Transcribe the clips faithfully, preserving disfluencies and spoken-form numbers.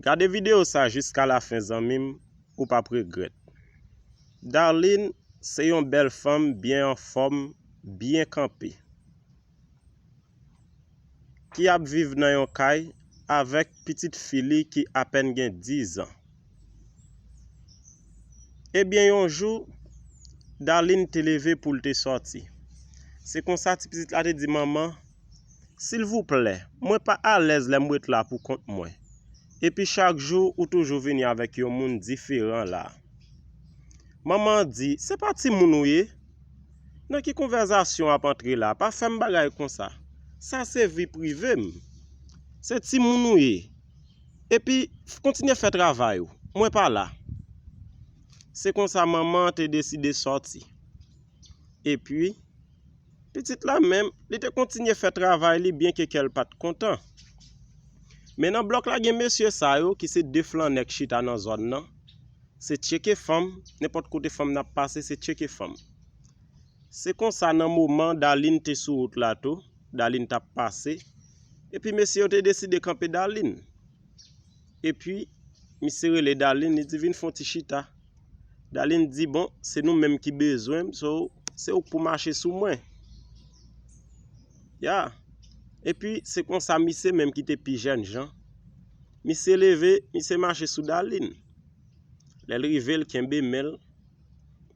Gade videyo sa jiska lafen, zanmi m, ou p ap regrèt. Darline se yon bèl fanm byen anfòm, byen kanpe, ki ap viv nan yon kay avèk pitit fi li ki apèn gen diz an. Ebyen, yon jou, Darline te leve pou l te sòti. Se konsa ti pitit la te di, "Manman, silvouplè, mwen pa alèz lè m ret la pou kont mwen. Epi chak jou, ou toujou vini avèk yon moun diferan la." Manman an di, "Se pa timoun ou ye? Nan ki konvèzasyon w ap antre la? Pa fè m bagay konsa. Sa se vi prive m. Se timoun ou ye. Epi, kontinye fè travay ou. Mwen pa la." Se konsa manman an te deside sòti. Epi, pitit la menm, li te kontinye fè travay li, byenke kè l pa t kontan. Men nan blòk la, gen mesye sa yo ki se de flannè k chita nan zòn nan. Se tcheke fanm, nenpòt kote fanm nan ap pase, se tcheke fanm. Se konsa, nan moman Darline te sou wout la tou, Darline t ap pase, epi mesye yo te deside kanpe Darline. Epi, misye rele Darline, li di, "Vin fè yon ti chita." Darline di, "Bon, se nou menm ki bezwen m, so, se ou k pou mache sou mwen." Ya. Epi, se konsa misye menm ki te pi jènjan, misye leve, misye mache sou Darline. Lè l rive, l kenbe men l,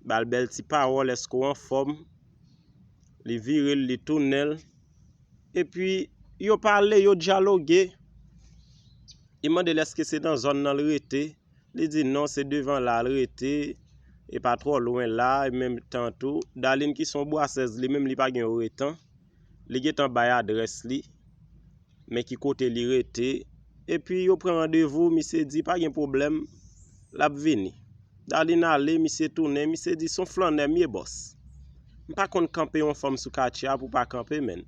ba l bèl ti pawòl, "Èske w anfòm?" Li vire l, li tounen l. Epi, yo pale, yo dyaloge. Li mande l èske se nan zòn nan l rete. Li di non, se devan la l rete, e pa twò lwen la, e menm tan tou. Darline ki se yon bwasèz, li menm li pa gen oretan. Li gentan bay adrès li, men ki kote li rete. Epi yo pran randevou, misye di pa gen pwoblèm, l ap vini. Darline ale, misye tounen, misye di, "Se yon flannè m ye, bòs. M pa konn kanpe yon fanm sou katye a pou pa kanpe, menn.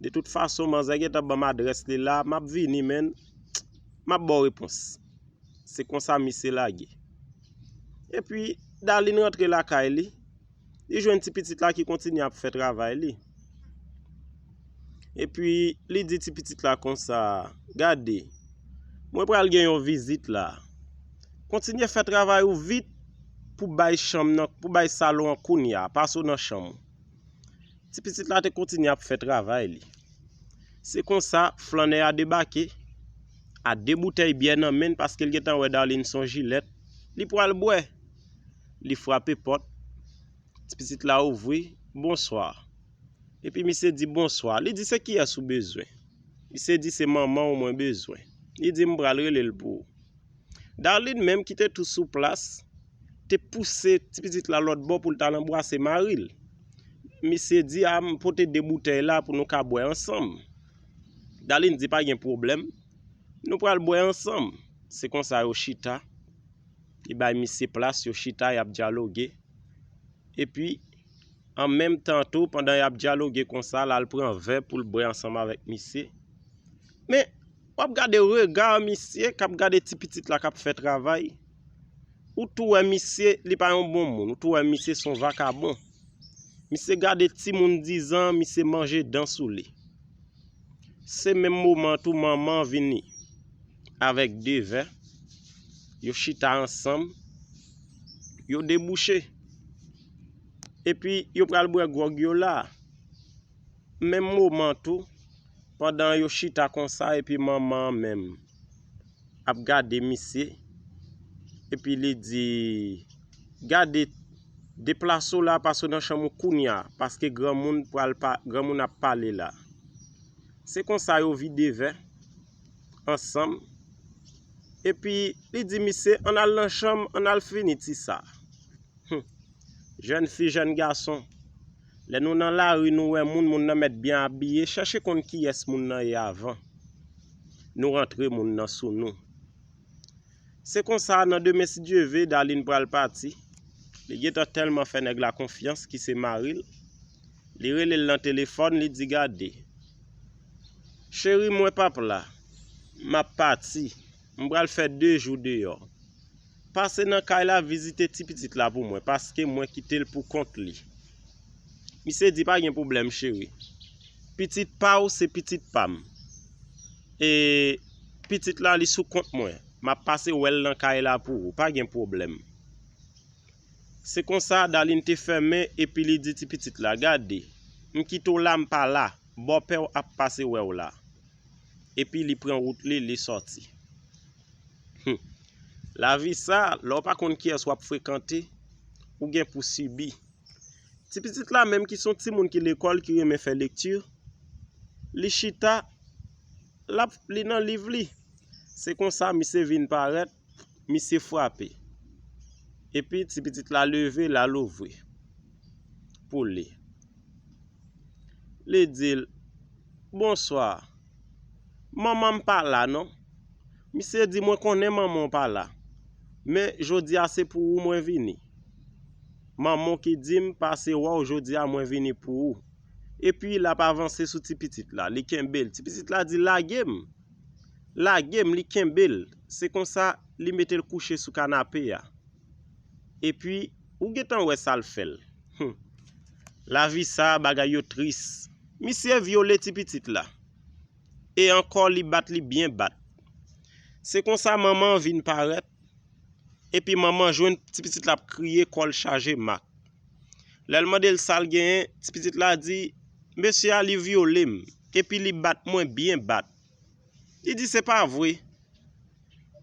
De tout fason, manzè gentan ban m adrès li la, m ap vini, menn. M ap ba w repons." Se konsa misye lage. Epi, Darline rantre lakay li. Li jwenn ti pitit la ki kontinye ap fè travay li. Epi, li di ti pitit la konsa, "Gade, mwen pral gen yon vizit la. Kontinye fè travay ou vit pou bay chanm nan, pou bay salon an kounye a, pase w nan chanm ou." Ti pitit la te kontinye ap fè travay li. Se konsa, flannè a debake, a de boutèy byè nan men l, paske l gentan wè Darline se yon jilèt. Li pral bwè. Li frape pòt. Ti pitit la ouvri, "Bonswa." Epi misye di, "Bonswa." Li di, "Se kiyès ou bezwen?" Misye di, "Se manman w mwen bezwen." Li di, "M pral rele l pou ou." Darline menm ki te tou sou plas, te pouse ti pitit la lòt bò pou l t al anbrase mari l. Misye di, "A, m pote de boutèy la pou nou ka bwè ansanm." Darline di, "Pa gen pwoblèm, nou pral bwè ansanm." Se konsa yo chita. Li bay misye plas, yo chita, y ap dyaloge. Epi, an menm tan tou, pandan y ap dyaloge konsa, l al pran vè pou l bwè ansanm avèk misye. Men, w ap gade rega misye k ap gade ti pitit la k ap fè travay. Ou tou wè misye, li pa yon bon moun. Ou tou wè misye se yon vakabon. Misye gade timoun dizan, misye manje dan sou li. Se menm moman tou manman an vini avèk de vè. Yo chita ansanm, yo debouche. Epi yo pral bwè gwòg yo la. Menm moman tou, pandan yo chita konsa, epi manman an menm ap gade misye, epi li di, "Gade, deplase w la, pase w nan chanm ou kounye a, paske granmoun pral pa, granmoun ap pale la." Se konsa yo vide vè ansanm. Epi li di misye, "Ann al nan chanm, ann al fini ti sa." Hum. Jèn fi, jèn gason, lè nou nan lari, nou wè moun, moun nan mèt byen abiye, chèche konn kiyès moun nan ye avan nou rantre moun nan sou nou. Se konsa, nan demen, si Dye ve, Darline pral pati. Li gentan tèlman fè nèg la konfyans, ki se mari l. Li rele l nan telefòn, li di, "Gade, cheri, mwen p ap la. M ap pati. M pral fè de jou deyò. Pase nan kay la, vizite ti pitit la pou mwen, paske mwen kite l pou kont li." Misye di, "Pa gen pwoblèm, cheri. Pitit pa w, se pitit pa m. E pitit la, li sou kont mwen. M ap pase wè l nan kay la pou ou, pa gen pwoblèm." Se konsa, Darline te fèmen epi li di ti pitit la, "Gade, m kite w la, m pa la, bòpè w ap pase wè w la." Epi li pran wout li, li sòti. Hum. Lavi sa, lè w pa konn kiyès w ap frekante, ou gen pou sibi. Ti pitit la menm ki se yon timoun ki lekòl, ki renmen fè lekti, li chita, l ap li nan liv li. Se konsa misye vin parèt, misye frape. Epi ti pitit la leve, l al ouvri pou li. Li di l, "Bonswa. Manman m pa la non." Misye di, "Mwen konnen manman w pa la. Men jodi a se pou ou mwen vini. Manman w ki di m pase wè w, jodi a mwen vini pou ou." Epi l ap avanse sou ti pitit la, li kenbe l. Ti pitit la di, "Lage m. Lage m," li kenbe l. Se konsa, li mete l kouche sou kanape a. Epi, ou gentan wè sa l fè l. Hum. Lavi sa, bagay yo tris. Misye vyole ti pitit la. E ankò, li bat li byen bat. Se konsa, manman an vin parèt. Epi, manman jwenn ti pitit la ap kriye, kò l chaje mak. Lè l mande l sa l genyen, ti pitit la di, "Mesye a, li vyole m. Epi, li bat mwen byen bat." Li di, "Se pa vre.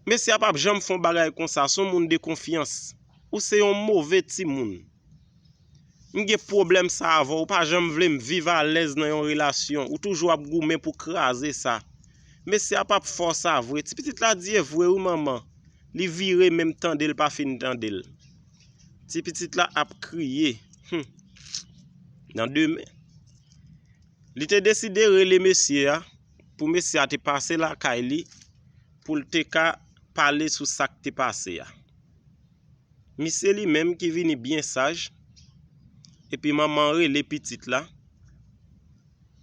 Mesye a p ap janm fè yon bagay konsa, se yon moun de konfyans. Ou se yon move timoun. M gen pwoblèm sa avè w, ou pa janm vle m viv alèz nan yon relasyon, ou toujou ap goumen pou kraze sa. Mesye a p ap fè w sa vre." Ti pitit la di, "E vre wi, manman." Li vire, menm tande l pa fin tande l. Ti pitit la ap kriye. Hum. Nan demen, li te deside rele mesye a, pou mesye a te pase lakay li, pou l te ka pale sou sa k te pase a. Misye li menm ki vini byen saj, epi manman an rele pitit la,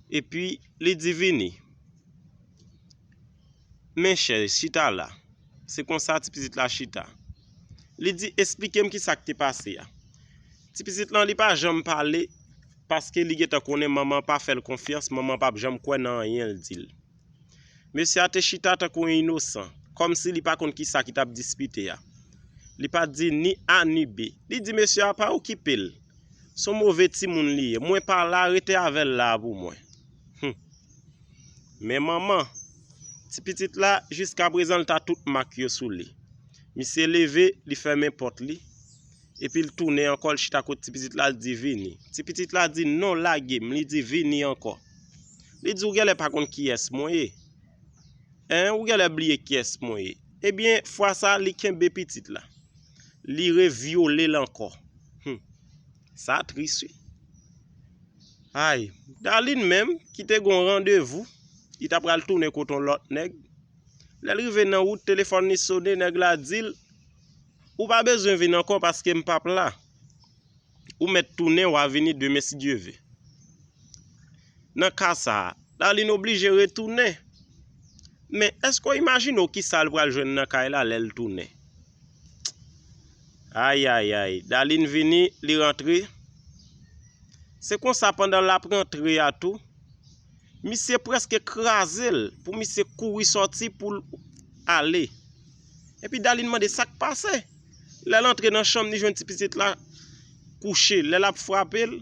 epi li di, "Vini. Men chèz, chita la." Se konsa ti pitit la chita. Li di, "Esplike m ki sa k te pase a." Ti pitit lan, li pa janm pale, paske li gentan konnen manman an pa fè l konfyans, manman an p ap janm kwè nan anyen l di l. Mesye a te chita tankou yon inosan, kòmsi li pa konn ki sa ki t ap dispite a. Li pa t di ni A ni B. Li di mesye a pa okipe l. Se yon move timoun li ye. Mwen pa la, rete avè l la a pou mwen. Hum. Men manman, ti pitit la, jiskaprezan l ta tout mak yo sou li. Misye leve, li fèmen pòt li. Epi l tounen ankò, l chita kot ti pitit la, l di, "Vini." Ti pitit la di, "Non, lage m." Li di, "Vini ankò." Li di, "Ou genlè pa konn kiyès mwen ye. En, ou genlè bliye kiyès mwen ye." Ebyen, fwa sa, li kenbe pitit la. Li revyole l ankò. Hum. Sa tris, wi. Ay, Darline menm, ki te gen yon randevou, li ta pral tounen kote yon lòt nèg. Lè l rive nan wout, telefòn li sone, nèg la di l, "Ou pa bezwen vin ankò paske m p ap la. Ou mèt tounen, w a vini demen si Dye ve." Nan ka sa a, Darline oblije retounen. Men, èske w imajine w ki sa l pral jwenn nan kay la lè l tounen? Ay, ay, ay. Darline vini, li rantre. Se konsa, pandan l ap rantre a tou, misye prèske kraze l pou misye kouri sòti pou l ale. Epi Darline mande sa k pase. Lè l antre nan chanm, li jwenn ti pitit la kouche. Lè l ap frape l,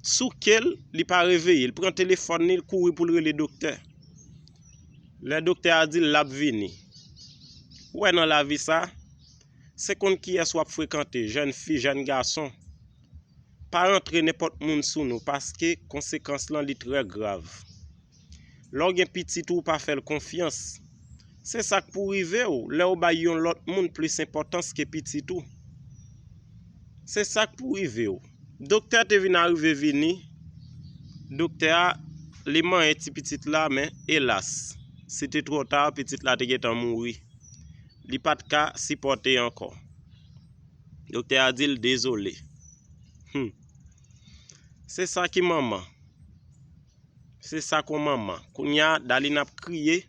souke l, li pa reveye. L pran telefòn li, l kouri pou l rele doktè. Lè doktè a di l l ap vini. Ou wè nan lavi sa, se konn kiyès w ap frekante, jèn fi, jèn gason. Pa rantre nenpòt moun sou nou, paske konsekans lan li trè grav. Lè w gen pitit ou, ou pa fè l konfyans. Se sa k pou rive w lè w bay yon lòt moun plis enpòtans ke pitit ou. Se sa k pou rive w. Doktè te vin arive vini. Doktè a, li manyen ti pitit la, men elas, se te twò ta, pitit la te gentan mouri. Li pa t ka sipòte ankò. Doktè a di l dezole. Hum. Se sa ki manman. Se sa kon manman. Kounye a, Darline ap kriye.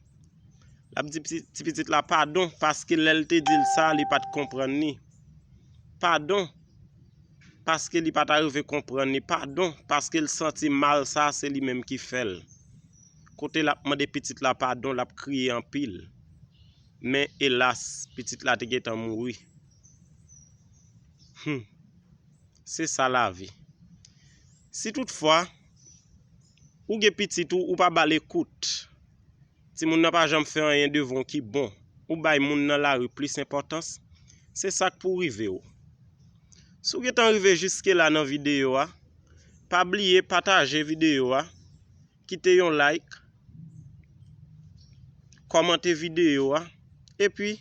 L ap di ti, ti pitit la padon, paske lè l te di l sa, li pa t konprann li. Padon, paske li pa t arive konprann li. Padon, paske l santi mal sa, se li menm ki fè l. Kote l ap mande pitit la padon, l ap kriye anpil. Men elas, pitit la te gentan mouri. Hmm. Se sa lavi. Si toutfwa ou gen pitit ou, ou pa ba l ekout, timoun nan pa janm fè anyen devan w ki bon, ou bay moun nan lari plis enpòtans, se sa k pou rive w. Si w gentan rive jiske la nan videyo a, pa bliye pataje videyo a, kite yon like, kòmante videyo a, epi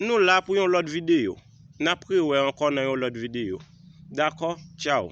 nou la pou yon lòt videyo. N ap rewè ankò nan yon lòt videyo. Dakò? Tchaw.